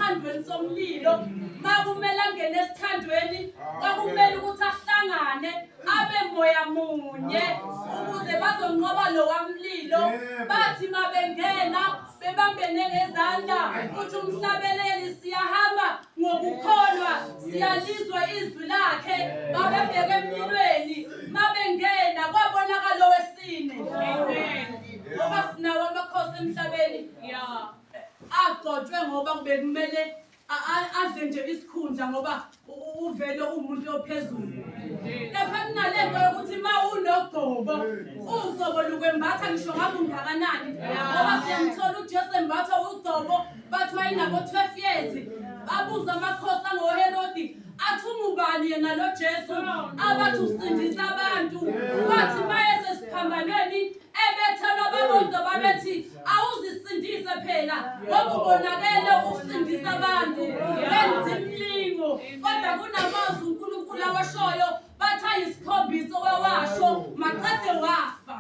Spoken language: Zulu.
esithandweni somlilo. Makumele angene esithandweni, kwakumele ukuthi ahlangane abe moya munye ukuze bazonqoba lowa mlilo. Bathi mabengena bebambene ngezandla, uthi umhlabeleli, "Siyahamba ngokukholwa, siyalizwa izwi lakhe." Babebheke emlilweni, mabengena kwabonakala owesine, ngoba sinawo amakhosi emhlabeni agcotshwe ngoba bekumele adle nje isikhundla, ngoba uvele umuntu ophezulu. Kepha kunalento yokuthi uma unogcobo, ugcobo lukwembatha ngisho ngabe ungakanani, ngoba siyamthola uJesu embatha ugcobo. Bathi wayenabo 12 years. Babuza amakhosi angoHerodi, athi, "Ungubani yena lo Jesu abathi usindisa abantu?" Wathi maye sesiphambanweni ebethelwa, babodwa babethi, "Awuzisindise phela, ngoba ubonakele usindisa abantu, wenza imlingo." Kodwa kunamazwi uNkulunkulu awashoyo, bathi ayisikhombisa, owawasho maqede wafa.